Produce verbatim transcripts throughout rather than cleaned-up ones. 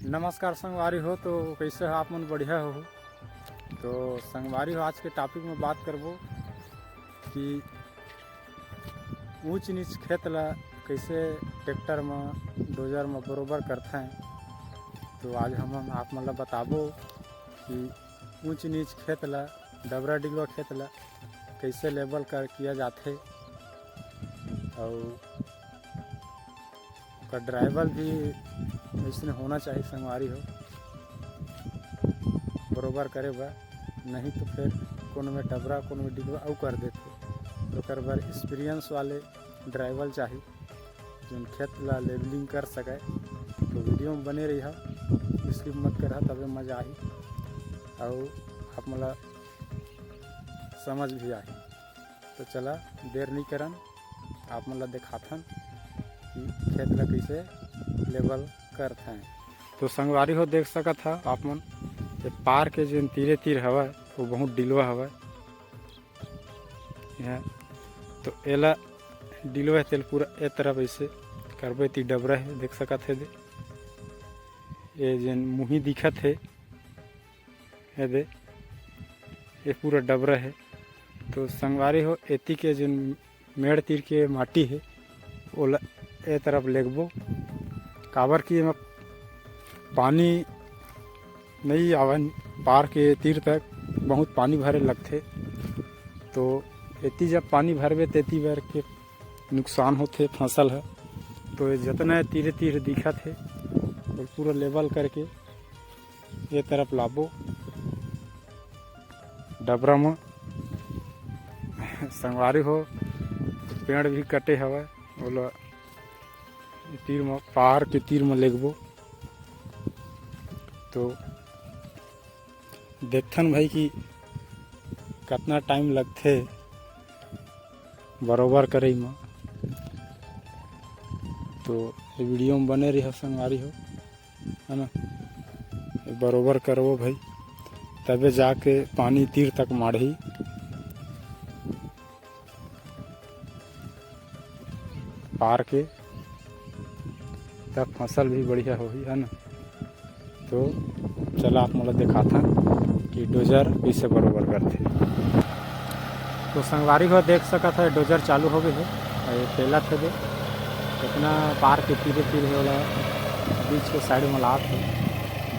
नमस्कार संगवारी हो, तो कइसे हो आप मन? बढ़िया हो? तो संगवारी हो, आज के टॉपिक में बात करबो कि ऊंच नीच खेत ला कइसे ट्रैक्टर में, डोजर में बरोबर करथें। तो आज हम आप मन ला बताबो कि ऊंच नीच खेत ला, डबरा डिलवा खेत ला कइसे लेवल कर किया जाथे, अउ ओकर ड्राइवर भी अइसने होना चाहिए संगवारी हो, बरोबर करे बर, नहीं तो फिर कोनो में डबरा, कोनो में डिलवा अउ कर देथे। तो ओकर बर एक्सपीरियंस वाले ड्राइवर चाहिए, जोन खेत ला लेवलिंग कर सके। तो वीडियो में बने रहिहा, स्किप मत करहा, तबे मजा आही अउ आप मन ला समझ भी आही। तो चला, देर नहीं करन, आप मन ला देखाथन कि खेत ला कइसे लेवल करथें। तो संगवारी हो, देख सकत हा आप मन, ये पार के जेन तीरे तीर हवय, वो बहुत डिलवा हवय। यहाँ तो एला डिलवा हे, तेल पूरा ए तरफ ऐसे करबे, ती डबरा हे, देख सकत हे दे। ये जेन मुही दिखत हे, ये दे, ये पूरा डबरा हे। तो संगवारी हो, एती के जेन मेड़ तीर के माटी हे, ओला ए तरफ लेगबो, काबर कि एमा पानी नई आवय, पार के तीर तक बहुत पानी भरे लगथे। तो एती जब पानी भरबे, तेती बर के नुकसान होथे फसल ह। तो ये जतना तीरे तीर दिखत हे, ओला पूरा लेवल करके ये तरफ लाबो डबरा म। संगवारी हो, पेड़ भी कटे हवय, ओला तीर म, पार के तीर म लेगबो। तो देखथन भाई कि कतना टाइम लगथे बरोबर करई म। तो ये वीडियो में बने रहिहा संगवारी हो, है ना? ये बरोबर करबो भाई, तबे जाके पानी तीर तक माढ़ही पार के, तब फसल भी बढ़िया होही, है ना? तो चला आप मोला दिखाथन कि डोजर कइसे बरोबर करथे। तो संगवारी हो देख सकत हे, डोजर चालू हो गए हे, अउ ये पेला थे दे, इतना पार के तीरे तीर हे, ओला बीच के साइड में लात हे,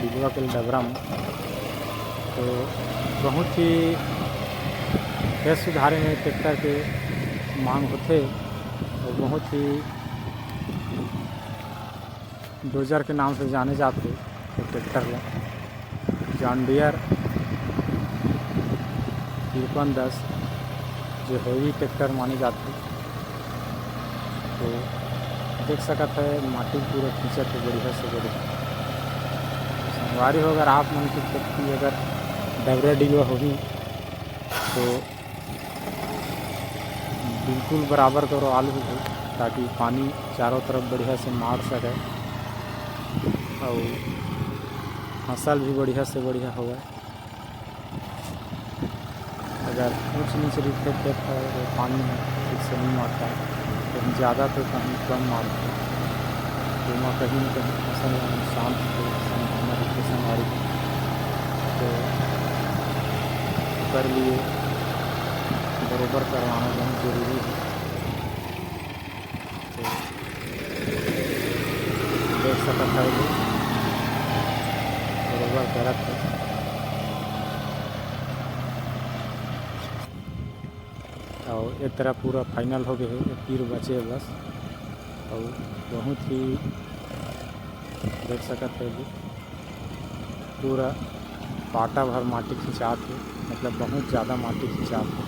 बिलवा के डबरा में। तो बहुत ही खेत सुधारे में ट्रैक्टर के मांग होथे, और बहुत ही डोजर के नाम से जाने जाथे ये ट्रैक्टर ला। जॉन डियर तिरपन दस, जो हैवी ट्रैक्टर माने जाथे। तो देख सकत हे, माटी पूरा खींचत हे बढ़िया से बढ़िया। संगवारी हो, अगर आप मन के खेत की अगर डबरा डिलवा होही, तो बिल्कुल बराबर करो आलू को, ताकि पानी चारों तरफ बढ़िया से मार सके, और फसल भी बढ़िया से बढ़िया होवे। अगर ऊंच नीच रहिथे खेत ह, तो पानी ह ठीक से नहीं मारता, कहीं ज़्यादा तो कहीं कम मारता, तो वहाँ कहीं ना कहीं फसल ला नुकसान होथे, संभावना रहिथे संगवारी। तो ओकर लिए बरोबर करवाना बहुत जरूरी है। तो देख सकत हव, बरोबर करत हे। अउ ए तरफ पूरा फाइनल हो गए हे, एक तीर बचे हे बस। अउ बहुत ही देख सकत हे, पूरा पाटा भर माटी खिंचात हे, मतलब बहुत ज़्यादा माटी खिंचात हे।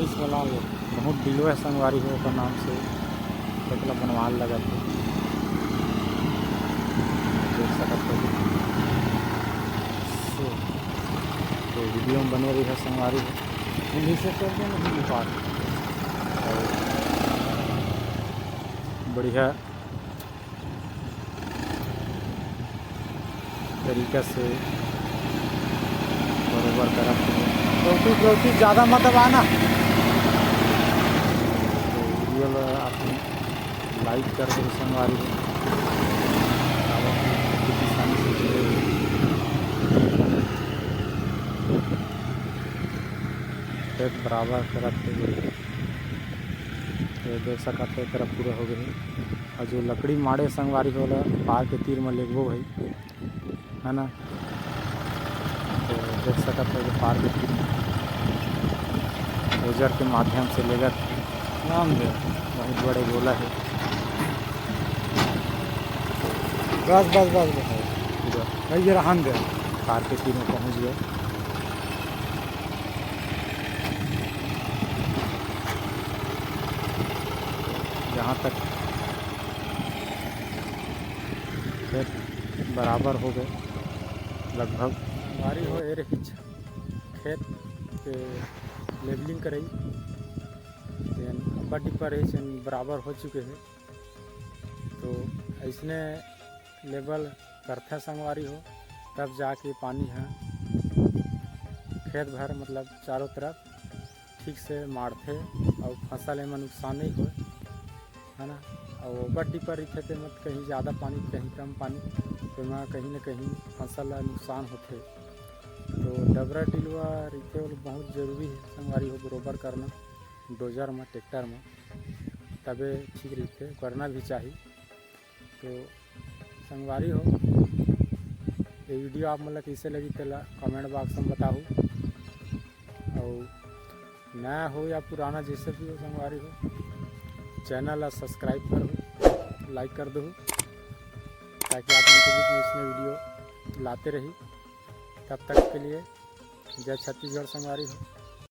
इस वाला बहुत डिलवा संगवारी हो ओकर नाम से, मतलब बनवाल लगत हे, देख सकत हो। तो वीडियो में बने रहिहा संगवारी हो। उन्हीं से कर देना ही निकाल। और बढ़िया तरीका से बरोबर करत हे। गलती, गलती ज़्यादा मत दबाना। तो वीडियो ला आप लाइक कर दो संगवारी हो। काबर कि खेती खेत बराबर करत हे भाई। ये देख सकत हे, ए तरफ पूरा हो गए हे। और जो लकड़ी माड़े संगवारी हो, ओला पार के तीर में लेगबो भाई, है ना। तो देख सकत हे, जो पार के तीर में डोजर के माध्यम से लेगत हे। राम दे। बहुत बड़े गोला हे। बस, बस, बस, बस। पूरा भाई, ये रहन दे। पार के तीर में पहुंच गए। यहाँ तक खेत बराबर हो गए लगभग। बारी हो ए रही खेत के लेवलिंग करई, तेन अब्बड़ डिब्बा रही, तेन बराबर हो चुके हे। तो ऐसने लेवल करथे संगवारी हो, तब जाके पानी ह खेत भर, मतलब चारों तरफ ठीक से माड़थे और फसल एमा नुकसान नहीं होए, है ना। और बड्डी पर रहिथे ते मत कहीं ज़्यादा पानी, कहीं कम पानी, तो एमा कहीं ना कहीं फसल ला नुकसान होथे। तो डबरा टिलवा रहिथे, वो बहुत जरूरी है संगवारी हो, बरोबर करना डोजर में, ट्रैक्टर में, तबे ठीक रहिथे, करना भी चाही। तो संगवारी हो, ये वीडियो आप मन ला कइसे लगी, तेला comment box में बताहू। और नया हो या पुराना, जैसे भी हो संगवारी हो, चैनल ला subscribe करो, like कर दो, ताकि आप उनके बीच में इसमें वीडियो लाते रही। तब तक के लिए जय छत्तीसगढ़ संगवारी हो।